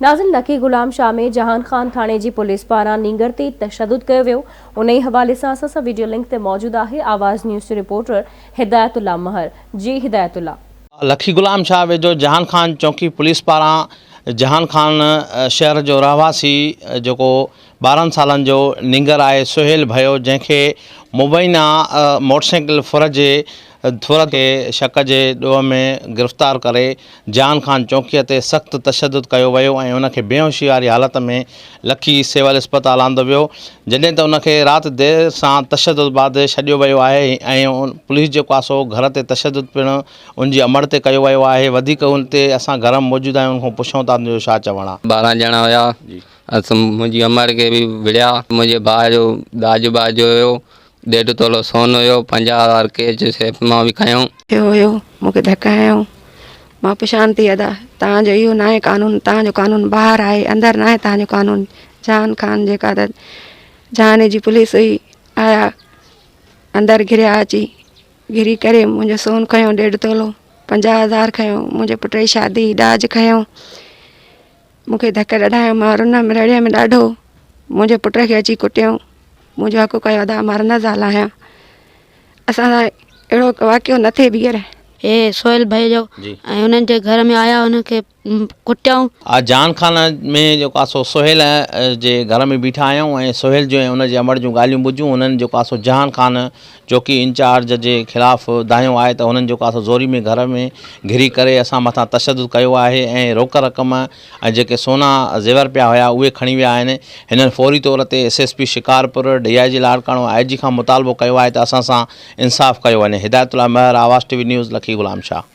ناظرين لکي غلام شاهه ۾ جهان خان ٿاڻي جي پوليس پاران نينگر تي تشدد ڪيو ويو انهي حوالي سان اسان سان وڊيو لنڪ تي موجود آهي آواز نيوز جو رپورٽر هدايت الله مهر جي هدايت الله. لکي غلام شاهه ويجهو جهان خان چونڪي پوليس پاران جهان خان شهر جو رهواسي جيڪو 12 سالن جو نينگر آهي سهيل ڀيو جنهن کي مبينا موٽرسائيڪل ڦر جي ڦر تي شڪ جي ڏوهه ۾ گرفتار ڪري جان خان چونڪيء تي سخت تشدد ڪيو ويو ۽ ان کي بيهوشي واري حالت ۾ لکي سول اسپتال آندو ويو جڏهن ته ان کي رات دير سان تشدد بعد ڇڏيو ويو آهي ۽ پوليس جيڪو آهي سو گهر تي تشدد پڻ ان جي امڙ تي ڪيو ويو آهي وڌيڪ ان تي اسان گهر ۾ موجود آهيون ان کان پڇون ٿا ان جو ڇا چوڻ آهي. 12 ڄڻا هيا منهنجي امڙ کي به وڙهيا منهنجي ڀاء جو ڏاج ٻاج هيو ڏيڍ تولو سون هيو، 50 هزار ڪيش سيف مان به کنيو. ٿيو هيو مون کي ڌڪ هنيو مان پڇان ٿي ادا توهان جو اهو ناهي قانون توهان جو قانون ٻاهر آهي اندر ناهي توهان جو قانون جهان خان جيڪا ته جهاني جي پوليس هئي آيا اندر گهريا اچي گهري ڪري منهنجو سون کنيو ڏيڍ تولو 50 هزار کنيو منهنجي پٽ جي شادي ڏاج کنيو مون کي ڌڪ ڏاڍا هنيو مان رنم رڙيم ڏاڍو منهنجي پٽ کي اچي ڪٽيو منهنجو حق ڪيو ادا مان رن زال آهيان اسان سان اهڙو واقعو نه ٿئي ٻيهر. هي سهيل ڀئي جو ۽ انهن جي گهر ۾ آيا انهن کي ڪٽيائون. آء جان خان ۾ جيڪو آ سو سهيل جي گهر ۾ بيٺا آهيون ۽ سهيل جون ۽ ان جي امڙ جون ڳالهيون ٻڌيون هنن جيڪو آ سو جهان خان چوڪي انچارج جي خلاف دانهيو آهي ته هنن جيڪو آ سو زوري ۾ گهر ۾ گهري ڪري اسان مٿان تشدد ڪيو آهي ۽ روڪ رقم ۽ جيڪي سونا زيور پيا هيا اهي کڻي ويا آهن هنن فوري طور تي S S P Shikarpur, D I G Larkana, I جي کان مطالبو ڪيو آهي ته اسان سان انصاف ڪيو وڃي Hidayat Ullah Mehar, Awaz T V news, Lakki Ghulam Shah.